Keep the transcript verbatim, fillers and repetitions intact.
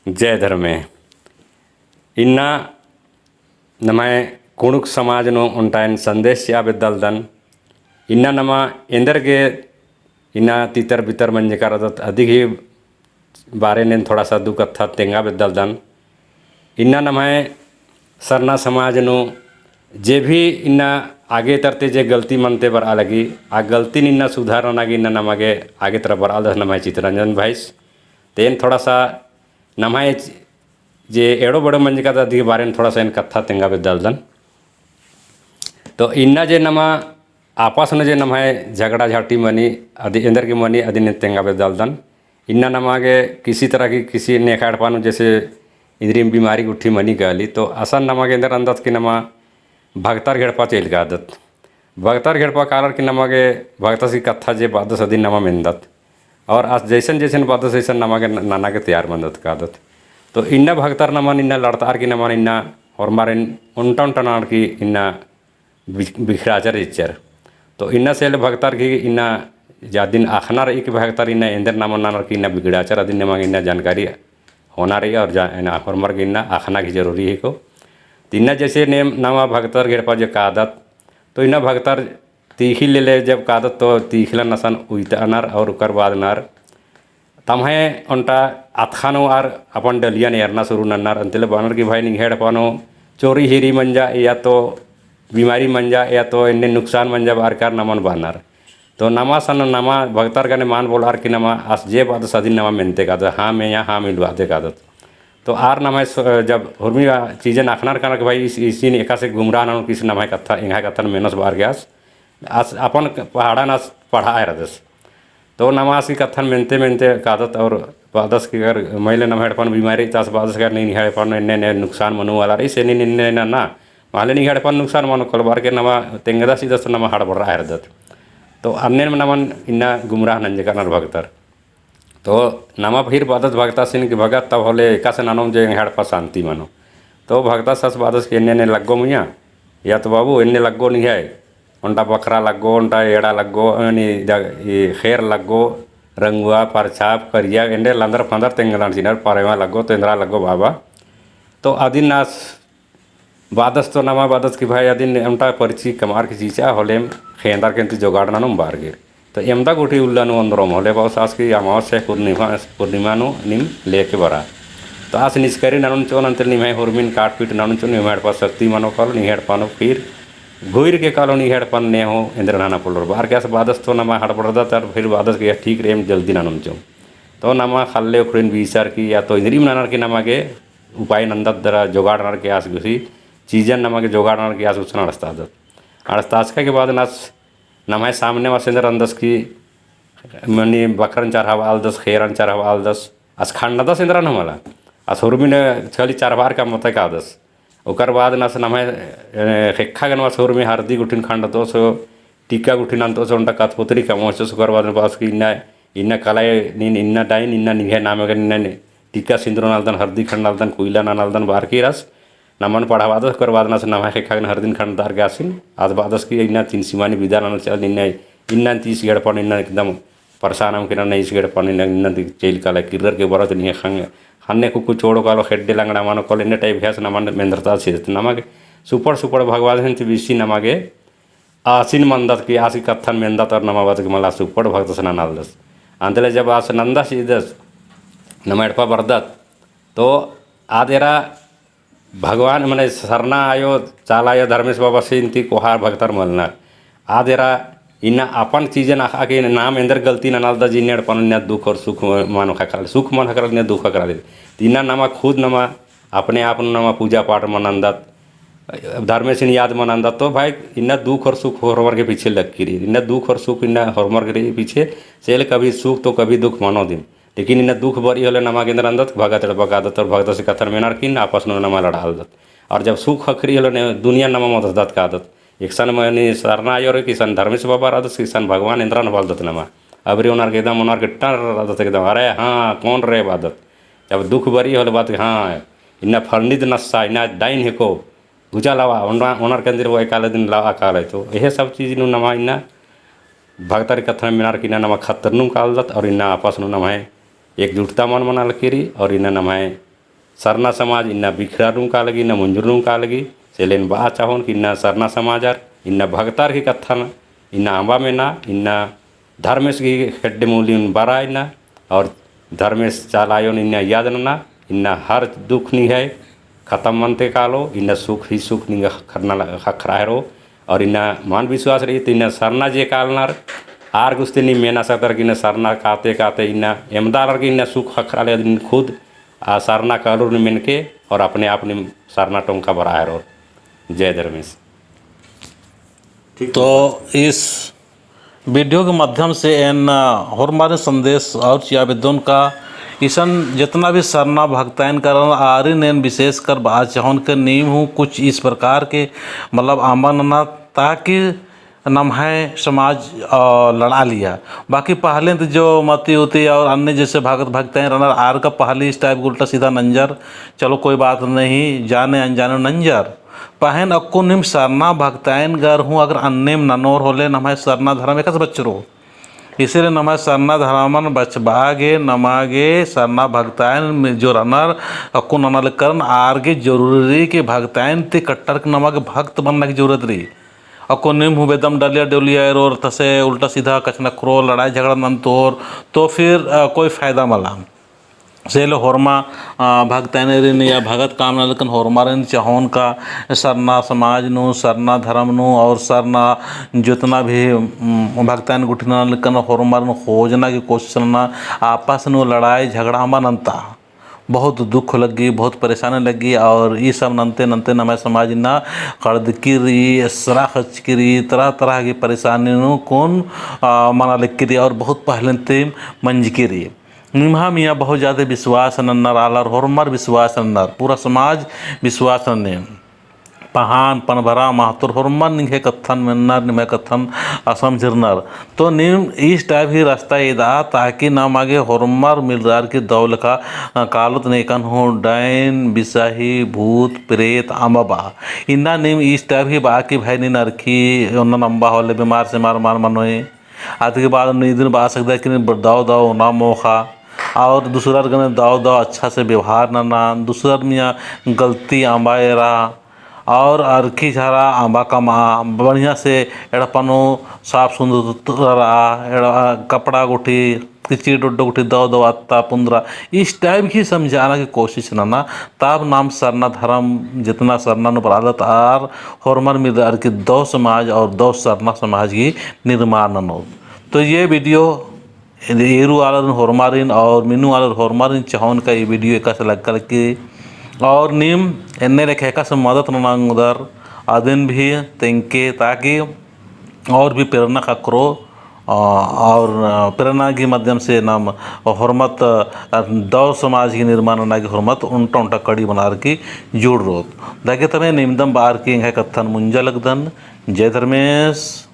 जय धर्मे। इन्ना नम्है कुँड़ुख़ समाज नू ओन्टा एन संदेश चिआ बेद्दालदन। इन्ना नमा एन्देर गे इन्ना तितर बितर मंजका रअदत अदिगही बारे नू एन थोड़ा सा दू कत्था तेंगा बेद्दालदन। इन्ना नम्है सरना समाज नू जे भी इन्ना आगे तरती जे गलती मनते बरआ लगी, आ गलतीन इन्ना सुधार नना गे इन्ना नमा गे आगे तरा बरआलदस नम्है चितरंजन भाईस। ते एन थोड़ा सा नम्है जे एड़ो बड़ो मंजका रअदत अदिगही बारे नू थोड़ा सा एन कत्था तेंगा बेद्दालदन। तो इन्ना जे नमा आपस नू जे नम्है झगड़ा झाटी मनी, अदि एन्देर गे मनी अदिन एन तेंगा बेद्दालदन। इन्ना नमा गे किसी तरह की किसी नेखा एड़पा नू जैसे इन्द्रिम बीमारी गुट्ठी मनी काली, तो असन नमा गे एन्देर नन्दत कि नमा भगतर घेड़पा चइल कादत। भगतर घेड़पा कालर की नमा गे भगतस की कत्था जे बअदस अदिन नमा मेन्दत। और आस जैसन जैसन बअदस अइसन नमा गे न-, नना गे तैयार मन्दत कादत। तो इन्ना भगतर नमन इन्ना लड़तार की नमन इन्ना होरमारिन ओन्टा ओन्टा ननर की इन्ना बिख-, बिखराचर चिच्चर। तो इन्ना से ले भगतर की इन्ना जा दिन अख़ना रई कि भगतर इन्ना एन्देर नमन ननर की इन्ना बिगड़ाचर अदिन नमा गे इन्ना जानकारी होना रई और जा-, इन्ना होरमर गे इन्ना अख़ना की जरूरी है को। तो इन्ना जैसे नेम नमा भगतर घेड़पा जे कादत, तो इन्ना भगतर तीखिल ले जब कादत तो तीखिलन असन उइतअनर और उकर बाद नर तम्है ओन्टा अतख़ा नू आर अपन डलियन एरना शुरू नन्नर, अन्ते ले बअनर कि भाई निंग्है एड़पा नू चोरी हेरी मंजा या तो बीमारी मंजा या तो एन्ने नुकसान मंजा बअर की आर नमन बअनर। तो नमा सन नमा भगतर गने मान बोलअर की नमा आस जे बअदस अदिन नमा मेनते कादत, हाँ में या हाँ में लुआते कादत। तो आर नम्है स-, जब हुरमी चीजन अख़नर कानर कि भाई इस, इसिन एकासे गुमराह ननोन किस नम्है कत्था, एंग्है कत्थन मेनोस बअर की आस आस अपन क-, पहाड़न आस पढ़ाए रअदस। तो नमा आस की कत्थन मेनते मेनते कादत और बअदस कि अगर मइले नम्है एड़पन बीमारी तो आस बअदस कि निंग्है एड़पन एन्ने एन्ने नुकसान मनो वाला रई, से नीन एन्ने एन्ने ना, महले निंग्है एड़पन नुकसान मनो कालो बअर की नमा तेंगदस चिदस तो नमा हड़बड़ाए रअदत। तो अन्नेम नमन इन्ना गुमराह नंजका रअनर भगतर। तो नमा फिर बअदत भगतसिन कि भगत तब होले एकासे ननोम जे एंग्है एड़पा शांति मनो। तो भगतस आस बअदस कि एन्ने एन्ने लग्गो मइय्याँ, या तो बाबू एन्ने लग्गो निंग्है, ओन्टा बखरा लग्गो, ओन्टा एड़ा लग्गो, यानी द-, ई खेर लग्गो, रंगुआ, परछाप, करिया, एन्ने लंदर फंदर तेंगदन चिनर परेवा लग्गो, तो एन्दरा लग्गो बाबा। तो अदिन आस बअदस तो नमा बअदस कि भाई अदिन ओन्टा परछी कमअर की चिचा होलेम खेंदर की अन्ती जोगाड़ ननोम बअर की। तो एवंदा गूटी उल्ला नू ओन्दरओम होले बअदस आस कि अमावस्या पूर्णिमा, पूर्णिमा नू नीम लेके बरा। तो आस निस्करी ननोन चिओन अन्ते निम्है हुरमिन काटपीट ननोन चिओन, निम्है एड़पा शक्ति मनो कालो, निंग्है एड़पा नू फिर घुइर के कालो निंग्है एड़पन ने हो एन्देर नना पोल्लोर बअर की आस बअदस तो नमा हड़बड़ादत और फिर बअदस कि ठीक रई एम जल्दी ननोन चिओम। तो नमा ख़ल्ले उखड़िन बीसर की या तो इन्द्रिम ननर की नमा गे उपाय नन्दत दरा जोगाड़ ननर की आस गुसी चीजन नमा गे जोगाड़ ननर की आस गुसन अंड़सतादत। अंड़सताचका के बाद नस नम्है सामने आस एन्देर नन्दस की मनी बखरन चरहबालदस, खेरन चरहबालदस, आस खंडदस एन्दरन मला। आस हुरमिन खाली चरहबार का मते कादस। उकर बाद नस नम्है, ए, ख़ेक्खा गन आस हुरमी हरदी गुट्ठिन खंडतोस, टीका गुट्ठिन नन्तोस, ओन्टा कथपोतरी कमओस, उकर बाद बअदस कि इन्ना, इन्ना कलाई नीन इन्ना डाइन, इन्ना निंग्है नामे गने इन्ना टीका सिन्दुर ननालदन, हरदी खंडालदन, कुइला ननालदन बअर की रअस। नमन पढ़ाबादस, ओकर बाद नस नम्है ख़ेक्खा गने हरदिन खंडतार की आसिन, आस बअदस कि इन्ना तीन सिमानी बिदा नना चाल, इन्ना, इन्ना तीस एड़पन इन्ना एकदम परेशान अमके नना ईस एड़पन इन्ना, इन्ना चइल काला किर्रर के बरत निंग्है ख़ंग, ख़न्ने कुक्कु चोड़ो कालो, ख़ेड्डे लंगड़ा मनो कालो, इन्ना type गे आस नमन मेन्दरता से, नमा गे सुपड़ सुपड़ भगवान हन ती बेसी नमा गे आसिन मन्दत कि आस की कत्थन मेन्दत और नमा बअदत कि मला सुपड़ भगतस ननालदस। अन्ते ले जब आस नन्दस चिदस, नमा एड़पा बरदत, तो आद एरा भगवान मने सरना आयो, चाला आयो, धर्मेस बाबासिन ती कोहा भगतर मलनर। आद एरा इन्ना अपन चीजन अख़ा की नाम एन्देर गलती ननालदस जे इन्ना एड़पन इन्ना दुख और सुख मनो ख़क्खरआ लगी, सुख मनो ख़क्खरआ लगी, इन्ना दुख ख़क्खरआ लगी। इन्ना नमा खुद नमा अपने आप नू नमा पूजा पाठ मनन्दत, धर्मेसिन याद मनन्दत, तो भाई इन्ना दुख और सुख होरमर के पीछे लग्गी रई, इन्ना दुख और सुख इन्ना होरमर के रई पीछे, से ले कभी सुख तो कभी दुख मनो दिम। लेकिन इन्ना दुख बरई होले नमा गे एन्देर नन्दत, भगत एड़पा कादत और भगतस की कत्थन मेनर की इन्ना आपस नू नमा लड़ालदत। और जब सुख ख़क्खरई होले ने दुनिया नमा मददत कादत। एकसन मनी सरना आयो रई कि इसन धर्मेस बाबा रअदस कि इसन भगवान एन्दरन बलदत नमा। अबरी ओनर के एकदम, ओनर के टन रअदत एकदम, अरे हाँ, कौन रे बअदत। जब दुख बरई होले बअदत, हाँ, इन्ना फलनिद नस्सा, इन्ना डाइन हेको, गुचा लावा, ओनर, ओनर के एन्देर वो एकाले दिन लावा काले। तो एहे सब चीज नू नमा इन्ना भगतर कत्थन मेनर की इन्ना नमा खत्तर नू कालदत और इन्ना आपस नू नम्है एकजुटता मल मना लगी रई और इन्ना नम्है सरना समाज इन्ना बिखरा नू का लगी, इन्ना मुंजुर नू का लगी। से ले एन बआ चाहोन कि इन्ना सरना समाजर, इन्ना भगतर की कत्थन, इन्ना अम्बा मेना, इन्ना धर्मेस गही खेड्डे मूलिन बरआ इन्ना, और धर्मेस चाला आयोन इन्ना याद नना, इन्ना हर दुख निंग्है खतम मनते कालो, इन्ना सुख ही सुख निंग्है ख़क्खरना ल-, ख़क्खरा हेल्लरो, और इन्ना मल विश्वास रई, तो इन्ना सरना जे कालनर, आर गुस्ती नीम मेना सकदर कि इन्ना सरना काते काते इन्ना एमदा आलर गे इन्ना सुख ख़क्खरा ले अदिन खुद, आ सरना कालोर नीम मेनके, और अपने आप नीम सरना टोंका बरआ हेल्लोर। जय धर्मेस। ठीक। तो इस video के माध्यम से एन, अ, होरमारिन संदेश और चिआ बेद्दोन का इसन जितना भी सरना भगताइन करन आरिन एन विशेष कर बआ चाहोन के नीम हूँ कुछ इस प्रकार के मतलब अम्बा नना ताकि नम्है समाज, अ, लड़आ लिया। बाकी पहले तो जो मती उती और अन्य जैसे भगत भगताइन रअनर आर का पहले इस type का उल्टा सीधा नंजर, चलो कोई बात नहीं, जाने अनजाने नंजर। पहें अक्कुन नीम सरना भगताइन गर हूँ अगर अन्नेम ननोर होले नम्है सरना धर्म एकासे बछरो। इसीलिए नम्है सरना धर्मन बछबआ गे नमा गे सरना भगताइन में जो रअनर अक्कुन नना लक्करन आर गे जरूरी रई कि भगताइन ती कट्टर के नमा गे भगत बनना की जरूरत रई। अक्कुन नीम हूँ बेद्दम डलिया डोलिया एरोर तसे उल्टा सीधा कछनखरोर लड़ाई झगड़ा नन्तोर तो फिर, अ, कोई फायदा मला। से ले होरमा, अ, भगताइन एरिन या भगत काम नना लक्कन होरमारिन चाहोन का सरना समाज नू, सरना धर्म नू और सरना जितना भी, उम, भगताइन गुट्ठी नना लक्कन होरमारिन खोजना की कोशिश नना, आपस नू लड़ाई झगड़ा अम्बा नन्ता। बहुत दुख लग्गी, बहुत परेशानी लग्गी और ई सब नन्ते नन्ते नम्है समाज इन्ना कड़दकी रई, एसरा खचकी रई, तरह तरह की परेशानी नू कोन, अ, मना लग्गी रई और बहुत पहले ती मंजकी रई। निम्है मइय्याँ बहुत ज्यादा विश्वास नन्नर आलर होरमर विश्वास नन्नर, पूरा समाज विश्वास नन्ने। पहान, पनभरा, महतोर होरमर निंग्है कत्थन मेन्नर, निम्है कत्थन असमझरनर। तो नीम इस type ही रास्ता एदा, ताकि नमा गे होरमर मिलरअर की दव लेखा, अ, कालोत नेकन हूँ डाइन, बिसाही, भूत, प्रेत अम्बा बआ। इन्ना नीम इस type ही बआ कि भाई नीन अरखी ओन्नन अम्बा होले बीमार सेमार मल मनोय। अदके बाद नीदिन बआ सकदय कि नीन दव दव ओना मोख़ा, और दूसरार गने दव दव अच्छा से व्यवहार नना, दूसरार मइय्याँ गलती अम्बा एरा, और अरखी झरा अम्बा कमआ, बढ़िया से एड़पा नू साफ सुथरा रआ, एड़ा कपड़ा गुट्ठी, किचरी डोड्डो गुट्ठी दव दव अत्ता पुन्दरा, इस type ही समझाना की कोशिश नना, तब नाम सरना धर्म, जितना सरना नू बरआलत आर, होरमर मिलरअर की दव समाज और दव सरना समाज की निर्माण ननोत। तो ये video एरू आलरिन होरमारिन और मिनू आलर होरमारिन चाहोन का ये video एकासे लग्गा लग्गी और नीम एन्ने लेखा एकासे मदत नना ओंगदर अदिन भी तेंगके, ताकि और भी प्रेरणा ख़क्खरो, अ, और प्रेरणा की माध्यम से नाम होरमत, अ, दव समाज की निर्माण नना की होरमत ओन्टा ओन्टा कड़ी बनार की जुड़रओत। अदके तबे नीम दम बअर की एंग्है कत्थन मुंजा लगदन। जय धर्मेस।